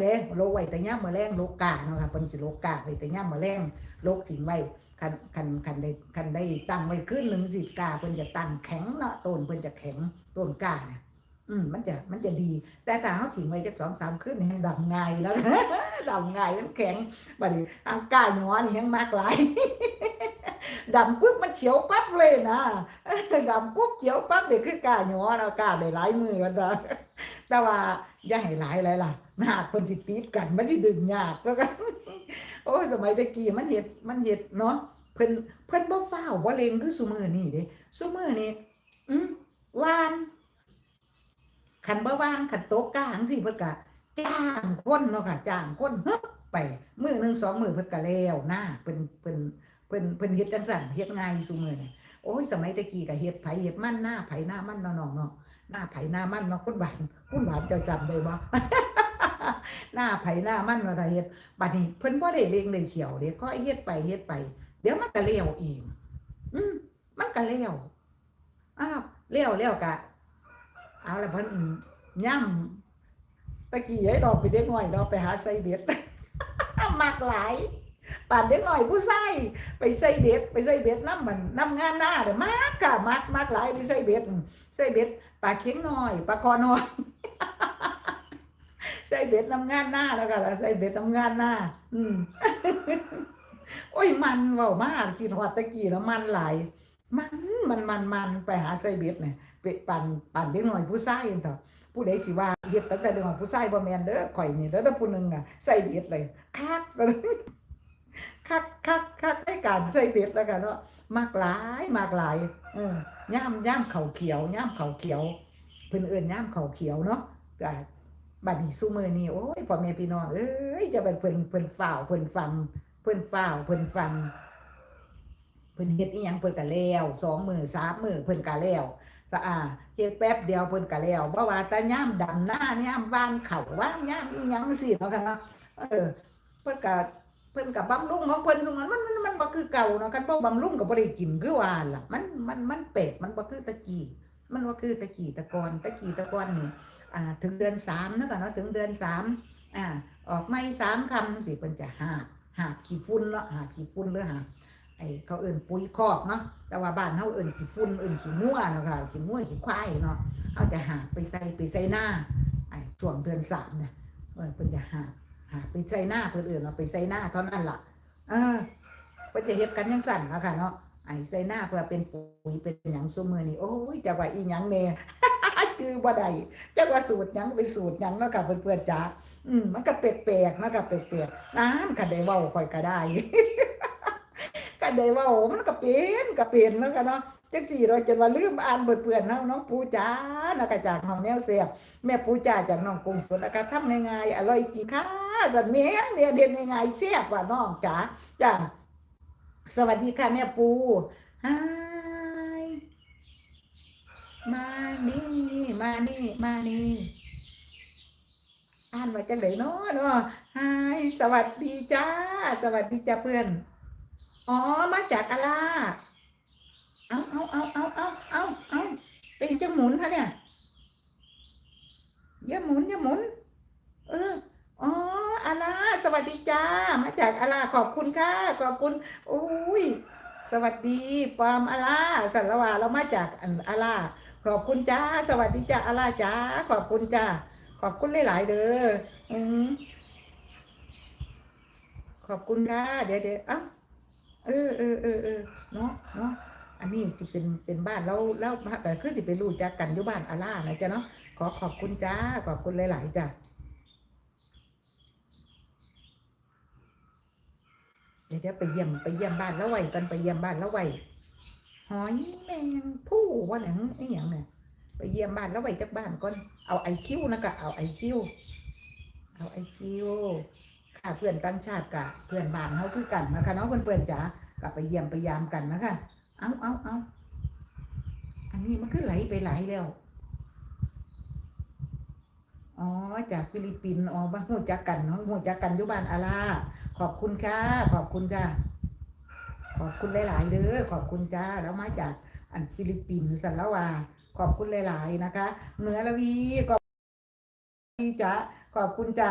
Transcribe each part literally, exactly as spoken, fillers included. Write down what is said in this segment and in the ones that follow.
เด้ โละไว้แต่ยามมื้อแลง โละกล้าเนาะค่ะ เพิ่นสิโละกล้าไว้แต่ยามมื้อแลง โละทิ้งไว้ คัน คัน คันได้ คันได้ตั้งไว้คืนหนึ่งสิ กล้าเพิ่นจะตั้งแข็งเนาะ ต้นเพิ่นจะแข็ง ต้นกล้าน่ะ อืม มันจะ มันจะดี แต่ถ้าเฮาทิ้งไว้จักสองสามคืนนี่แฮ่งดำง่ายแล้ว ดำง่าย มันแข็ง บัดนี้อันกล้าหยอนี่แฮ่งมักหลาย ดำปุ๊บมันเขียวปั๊บเลยนะ ดำปุ๊บเขียวปั๊บนี่คือกล้าหยอเนาะ กล้าได้หลายมื้อว่าซั่น แต่ว่าอย่าให้หลายหลายล่ะ รากเพิ่นสิติดกัน มันสิดึงยาก แล้วก็ โอ้ย สมัยแต่กี้มันเฮ็ด มันเฮ็ดเนาะ เพิ่น เพิ่นบ่ฟ้าวบ่เร่งคือซุมื้อนี้เด้ ซุมื้อนี้ อืม หว่าน คันบ่หว่าน คันตกกลางจั่งซี้ เพิ่นก็จ้างคนเนาะค่ะ จ้างคน ฮึบ ไป มื้อหนึ่งสองมื้อเพิ่นก็แล้วนา เพิ่น เพิ่น เพิ่น เพิ่นเฮ็ดจั่งซั้น เฮ็ดง่ายซุมื้อนี้ โอ้ย สมัยแต่กี้ก็เฮ็ดไผเฮ็ดมัน นาไผนามันเนาะน้องเนาะ นาไผนามันเนาะ คุณหวาน คุณหวานเจ้าจำได้บ่ นาไผนามันว่าถ้าเฮ็ด บัดนี้เพิ่นบ่ได้เร่งได้เขียวเด้ ค่อยเฮ็ดไปเฮ็ดไป เดี๋ยวมันก็แล้วเอง อืม มันก็แล้ว อ้าว แล้ว แล้วก็ เอาละเพิ่น ย่ำ ตะกี้ยายดอกเป็นเด็กน้อยดอกไปหาใส่เบ็ด มักหลาย ปานเด็กน้อยผู้ชาย ไปใส่เบ็ด ไปใส่เบ็ดนำมัน นำงานนาเด้อ มักค่ะ มัก มักหลายไปใส่เบ็ด ใส่เบ็ด ปลาเข็งน้อย ปลาคอน้อย ใส่เบ็ดนำงานนาแล้วค่ะ ใส่เบ็ดนำงานนา อืม โอ้ย มัน เว้ามา คิดฮอดแต่กี้แล้ว มันหลาย มัน มัน มัน มัน ไปหาใส่เบ็ดเนี่ย ไปปาน ปานเด็กน้อยผู้ชายนั่นเถาะ ผู้ใดสิว่าเฮ็ดตั้งแต่เด็กน้อยผู้ชาย บ่แม่นเด้อ ข้อยนี่เด้อ ผู้หนึ่งน่ะ ใส่เบ็ดเลย คัก คัก คัก คัก ในการใส่เบ็ดแล้วกันเนาะ มักหลาย มักหลาย เออ ยาม ยามเข้าเขียว ยามเข้าเขียว เพิ่นเอิ้นยามเข้าเขียวเนาะ ก็บัดนี้ซุมื้อนี้ โอ้ย พ่อแม่พี่น้องเอ้ย จะเป็นเพิ่น เพิ่นฟ้าว เพิ่นฟัง เพิ่นฟ้าว เพิ่นฟัง เพิ่นเฮ็ดอิหยังเพิ่นก็แล้ว สองมื้อ สามมื้อ เพิ่นก็แล้ว สะอา เฮ็ดแป๊บเดียวเพิ่นก็แล้ว บ่ว่าแต่ยามดำนา ยามหว่านข้าว หว่านยามอิหยังจั่งซี้เนาะค่ะเนาะ เออ เพิ่นก็ เพิ่นก็บำรุงของเพิ่นซุมื้อ มัน มัน มันบ่คือเก่าเนาะ คันบ่บำรุงก็บ่ได้กินคือว่าล่ะ มัน มัน มันแปลก มันบ่คือแต่กี้ มันบ่คือแต่กี้แต่ก่อน แต่กี้แต่ก่อนนี่ อ่า ถึงเดือนสามเนาะค่ะเนาะ ถึงเดือนสาม อ่า ออกใหม่สามค่ำจั่งซี้ เพิ่นจะหาบ หาบขี้ฝุ่นเนาะ หาบขี้ฝุ่นหรือหาบ ไอ้เขาเอิ้นปุ๋ยคอกเนาะ แต่ว่าบ้านเฮาเอิ้นขี้ฝุ่น เอิ้นขี้งัวเนาะค่ะ ขี้งัวขี้ควายเนาะ เฮาจะหาบไปใส่ ไปใส่นา ไอ้ช่วงเดือนสามเนี่ย เออ เพิ่นจะหาบ หาบไปใส่นา เพิ่นเอิ้นว่าไปใส่นาเท่านั้นล่ะ เออ เพิ่นจะเฮ็ดกันจั่งซั้นเนาะค่ะเนาะ ไอ้ใส่นาเพื่อเป็นปุ๋ยเป็นหยังซุมื้อนี้ โอ้ย จักว่าอีหยังแน่ จื่อบ่ได้ จักว่าสูตรหยังเป็นสูตรหยังเนาะค่ะเพื่อนๆจ๋า อืม มันก็แปลกๆ มันก็แปลกๆ นั่น คันได้เว้าข้อยก็ได้ คันได้เว้ามันก็เป็น ก็เป็นเนาะค่ะเนาะ จั่งซี้เนาะ จนว่าลืมอ่านเพื่อนๆเฮาเนาะ ปูจ๋านะคะ จากน้องแนวแซ่บ แม่ปูจ๋าจากน้องกุ้งสดนะคะ ทำง่ายๆ อร่อยจริงค่ะ ซั่นแม่น แม่นเฮ็ดง่ายๆ แซ่บว่ะน้องจ๋า จ้า สวัสดีค่ะแม่ปู Hi มานี่ มานี่ มานี่ อ่านว่าจังได๋เนาะเนาะ Hi สวัสดีจ้า สวัสดีจ้าเพื่อน อ๋อ มาจากอาล่า เอา เอา เอา เป็นจังหมุนคะเนี่ย อย่าหมุน อย่าหมุน เออ อ๋อ อาล่า สวัสดีจ้า มาจากอาล่า ขอบคุณค่ะ ขอบคุณ อุ้ย สวัสดี from อาล่า สันละวา เรามาจากอันอาล่า ขอบคุณจ้า สวัสดีจ้า อาล่าจ้า ขอบคุณจ้า ขอบคุณหลายๆ เด้อ อืม ขอบคุณค่ะ เดี๋ยว เดี๋ยว เอ้า เออ เออ เออ เออ เนาะ เนาะ อันนี้สิเป็น เป็นบ้านลาว ลาว ก็คือสิไปรู้จักกันอยู่บ้านอาล่านะจ๊ะเนาะ ขอขอบคุณจ้า ขอบคุณหลายๆ จ้ะ เดี๋ยว เดี๋ยวไปเยี่ยม ไปเยี่ยมบ้านลาวไว้ก่อน ไปเยี่ยมบ้านลาวไว้ หอยแมงภู่ว่าหยัง อีหยังเนี่ย ไปเยี่ยมบ้านลาวไว้จักบ้านก่อน เอา ไอคิว นะคะ เอา ไอคิว เอา ไอคิว ค่ะ เพื่อนต่างชาติกะเพื่อนบ้านเฮาคือกันนะคะเนาะ เพื่อนๆจ๋า กะไปเยี่ยมไปยามกันนะคะ เอา เอา เอา อันนี้มันคือไหลไปหลายแล้ว อ๋อ จากฟิลิปปินส์ อ๋อ มารู้จักกันเนาะ รู้จักกันอยู่บ้านอาล่า ขอบคุณค่ะ ขอบคุณจ้า ขอบคุณหลายๆ เด้อ ขอบคุณจ้า แล้วมาจากอันฟิลิปปินส์สันละวา ขอบคุณหลายๆ นะคะ เหนือละวี ขอบคุณจ้า ขอบคุณจ้า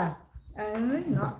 เอ้ยเนาะ